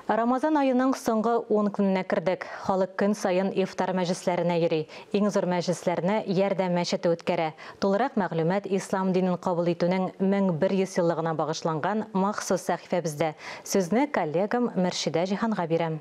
Рамазан аеның соңгы 10 көненә кердек. Халык көн саен ифтар мәҗлесләренә йөри. Иң зур мәҗлесләрне Ярдәм мәчете үткәрә. Тулырак мәгълүмат ислам динен кабул итүнең 1100 еллыгына багышланган махсус сәхифәбездә. Сүзне коллегам Мөршидә Җиһанга бирәм.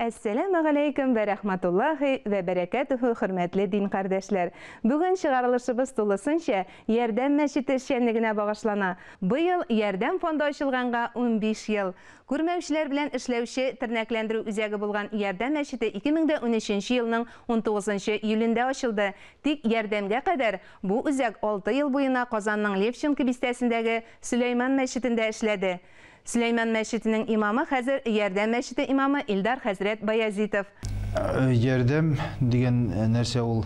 Әссәламегаләйкүм вә рәхмәтуллаһи вә бәрәкәтүһү, хөрмәтле дин кардәшләр! Бүген чыгарылышыбыз тулысынча Ярдәм мәчете эшчәнлегенә багышлана. Быел Ярдәм фонды ачылганга 15 ел. Күрмәүчеләр белән эшләүче тернәкләндерү үзәге булган Ярдәм мәчете 2013 елның 19 июлендә ачылды. Тик Ярдәмгә кадәр бу үзәк алты ел буена Казанның Левченко бистәсендәге Сөләйман мәчетендә эшләде. Сөләйман мәчетенең имамы хәзер Ярдәм мәчете имамы Илдар хәзрәт Баязитов. Ярдәм дигән нәрсә ул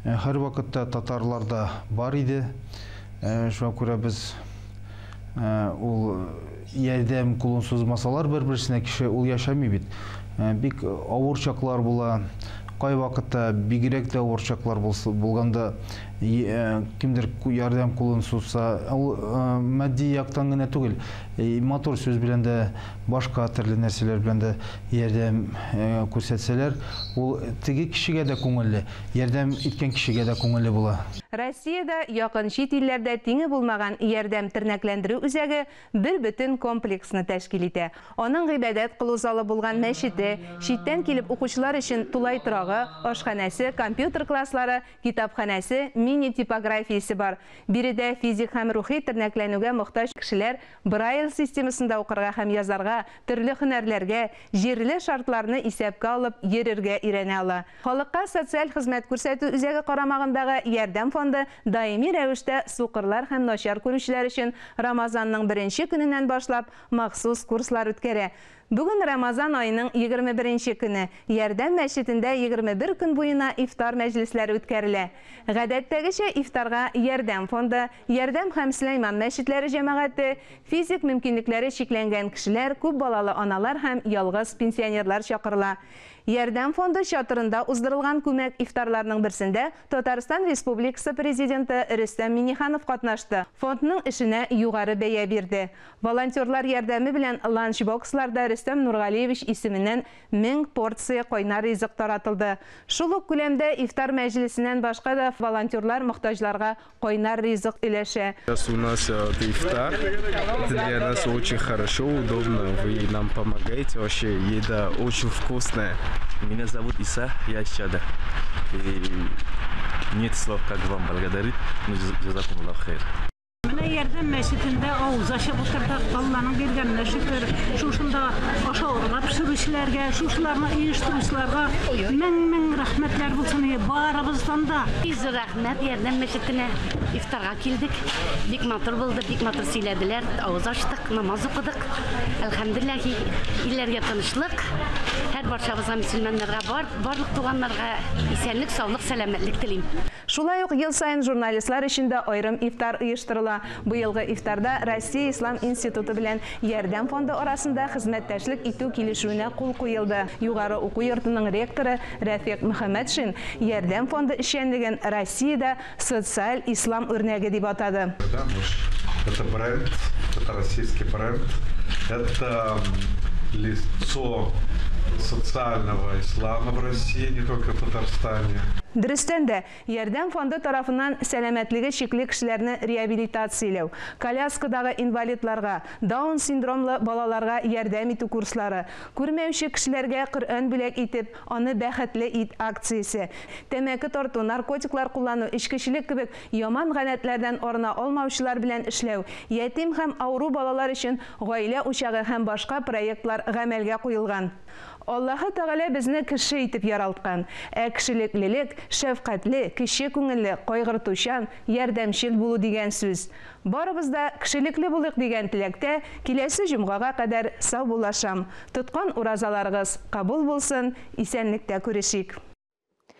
һәрвакытта татарларда бар иде. Шуңа күрә без ул ярдәм кулын сузмасалар бер-берсенә, кеше ул яшәми бит. Бик авыр чаклар була. Кайвакытта бигрәк тә авыр чаклар булганда кемдер ярдәм кулын сузса, ул матди яктан гына түгел, матур сүз белән дә, башка төрле нәрсәләр белән дә ярдәм күрсәтсәләр, ул теге кешегә дә күңелле, ярдәм иткән кешегә дә күңелле була. Россиядә, якын чит илләрдә тиңе булмаган Ярдәм тернәкләндерү үзәге бер бөтен комплексны тәшкил итә. Аның гыйбадәт кылу залы булган мәчете, читтән килеп укучылар өчен тулай торагы, ашханәсе, компьютер класслары, китапханәсе, мини-типографиясе бар. Биредә физик һәм рухи тернәкләнүгә мохтаҗ кешеләр Брайль системасында укырга һәм язарга, төрле һөнәрләргә, җирле шартларны исәпкә алып, йөрергә өйрәнә ала. Халыкка социаль хезмәт күрсәтү үзәге карамагындагы Ярдәм фонды даими рәвештә сукырлар һәм начар күрүчеләр өчен Рамазанның беренче көненнән башлап махсус курслар үткәрә. Бүген Рамазан аеның 21 нче көне. Ярдәм мәчетендә 21 көн буена ифтар мәҗлесләре үткәрелә. Гадәттәгечә ифтарга Ярдәм фонды, Ярдәм һәм Сөләйман мәчетләре җәмәгате, физик мөмкинлекләре чикләнгән кешеләр, күп балалы аналар һәм ялгыз пенсионерлар чакырыла. Ярдәм фонды чатырында уздырылган күмәк ифтарларның берсендә Татарстан Республикасы Президенты Рөстәм Миңнеханов катнашты, фондның эшенә югары бәя бирде. Волонтерлар ярдәме белән ланч-боксларда Рөстәм Нургалиевич исеменнән 1000 порция кайнар ризык таратылды. Шул ук күләмдә ифтар мәҗлесеннән башка да волонтерлар мохтаҗларга кайнар ризык өләшә. Сейчас у нас ифтар. Это для нас очень хорошо, удобно. Вы нам помогаете. Вообще еда очень вкусная. Меня зовут Иса, я из Чада. И нет слов, как вам благодарить. Ну, джазакум Аллах хейр. Менә Ярдәм мәчетендә авыз ачып утырдык. Алланың биргәненә шөкер. Шушында ашауга пешерүчеләргә, шушыларны оештыручыларга мең-мең рәхмәтләр булсын барыбыздан да. Зур рәхмәт Ярдәм мәчетенә. Ифтарга килдек. Бик матур булды, бик матур сөйләделәр. Авыз ачтык, намаз укыдык. Әлхәмдүлилләһ, илләргә тынычлык. Һәр барчабызга мөселманнарга бар, барлык туганнарга исәнлек, саулык, сәламәтлек телим. Шулай ук ел саен журналистлар өчен дә аерым ифтар оештырыла. Быелгы ифтарда Россия Ислам институты белән Ярдәм фонды арасында хезмәттәшлек итү килешүенә кул куелды. Югары уку йортының ректоры Рәфикъ Мөхәммәтшин Ярдәм фонды эшчәнлеген Россиядә социаль ислам үрнәге дип атады. Это бренд, это российский бренд, это лицо социального ислама в России, не только в Татарстане. Дөрестән дә, Ярдәм фонды тарафыннан сәламәтлеге чикле кешеләрне реабилитацияләү, коляскадагы инвалидларга, Даун синдромлы балаларга ярдәм итү курслары, күрмәүче кешеләргә Коръән бүләк итеп, аны бәхетле ит акциясе, тәмәке тарту, наркотиклар куллану, эчкечелек кебек яман гадәтләрдән арына алмаучылар белән эшләү, ятим һәм авыру балалар өчен гаилә учагы һәм башка проектлар гамәлгә куелган. Аллаһы Тәгалә безне кеше итеп яралткан. Ә кешелеклелек, шәфкатьле, кече күңелле, кайгыртучан, ярдәмчел булу дигән сүз. Барыбыз да кешелекле булыйк дигән теләктә, киләсе җомгага кадәр саубуллашам. Тоткан уразаларыгыз кабул булсын, исәнлектә күрешик.